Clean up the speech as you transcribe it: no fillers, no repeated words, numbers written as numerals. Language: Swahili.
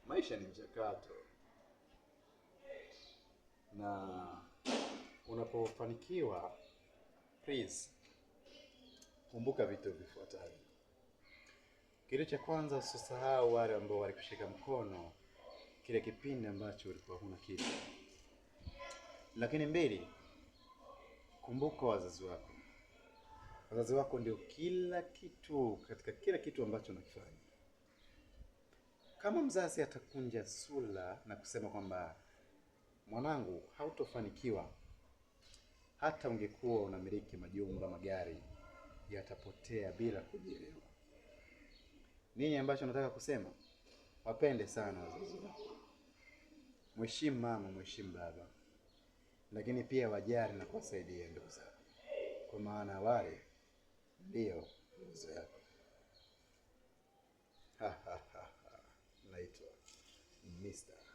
Maisha ni mchakato, na unapofanikiwa, please kumbuka vitu vifuatavyo. Kitu cha kwanza, usisahau wale ambao walikushika mkono kile kipindi ambacho ulikuwa huna kitu. Lakini mbili, kumbuka wazazi wako. Wazazi wako ndio kila kitu katika kila kitu ambacho unakifanya. Kama mzazi atakunja sura na kusema kwamba mwanangu, hautofanikiwa, hata ungekuwa unamiliki majumba, magari, yatapotea bila kujielewa. Nini ambacho nataka kusema? Wapende sana wazazi wako, mheshimu mama, mheshimu baba, lakini pia wajali na kuwasaidia ndugu zako, kwa maana wale ndio nguzo yako. Naitwa Mr.